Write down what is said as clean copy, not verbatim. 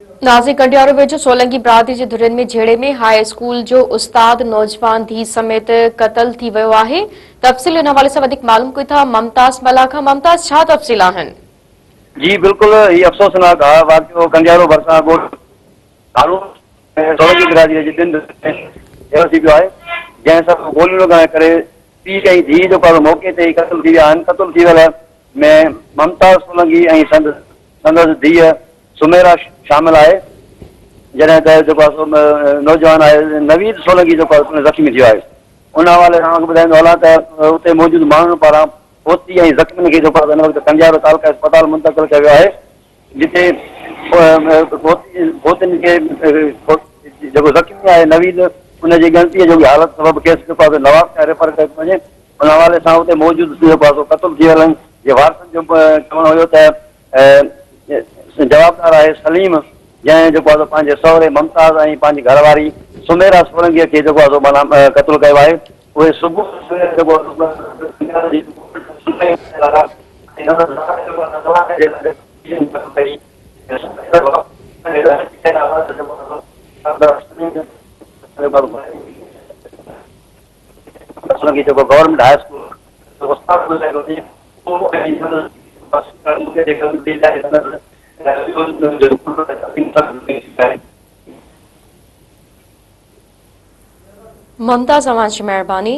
ناظرين ڪنڊيارو ويجهو سولنگي برادري جي ڌرين ۾ جهيڙي ۾ هاء اسڪول جو استاد نوجوان ڌيء سميت قتل ٿي ويو آهي تفصيل ان حوالي سان وڌيڪ معلوم ڪيون ٿا ممتاز ملاح کان ممتاز ڇا تفصيل آهن. جي بلڪل هي افسوسناڪ واقعو ڪنڊيارو ڀرسان ڳوٺ ڌارو ۾ سولنگي برادري جي ٻن ڌرين ۾ جهيڙو ٿي پيو آهي جنهن سبب گوليون لڳڻ ڪري پيء ۽ ڌيء جو پارو موقعي تي ئي قتل ٿي ويا آهن قتل ٿي ويل ۾ ممتاز سولنگي ۽ سندس ڌيء سميرا شامل آهي جڏهن ته جيڪو آهي سو نوجوان آهي نويد سولنگي جيڪو آهي پڻ زخمي ٿيو آهي ان حوالي سان اوهان کي ٻڌائيندو هلان ته اتي موجود ماڻهن پاران فوتي ۽ زخمين کي جيڪو آهي هن وقت ڪنڊيارو تعلقه اسپتال منتقل ڪيو ويو آهي جتي فوتين کي جيڪو زخمي آهي نويد ان جي ڳڻتيء جوڳي حالت سبب کيس جيڪو آهي نواب شاهه ريفر ڪيو پيو وڃي ان حوالي سان اتي موجود جيڪو آهي سو قتل ٿي ويلن جي وارثن جو چوڻ هيو ته جوابدار آهي سليم جنهن جيڪو آهي سو پنهنجي سهري ممتاز ۽ پنهنجي گهر واري سميرا سولنگيء کي جيڪو آهي سو معنيٰ قتل ڪيو آهي اهي صبح سوير جيڪو سولنگي جيڪو گورنمينٽ هاء اسڪول استاد ٻڌايو وڃي ممتاز اوهان جي مهرباني.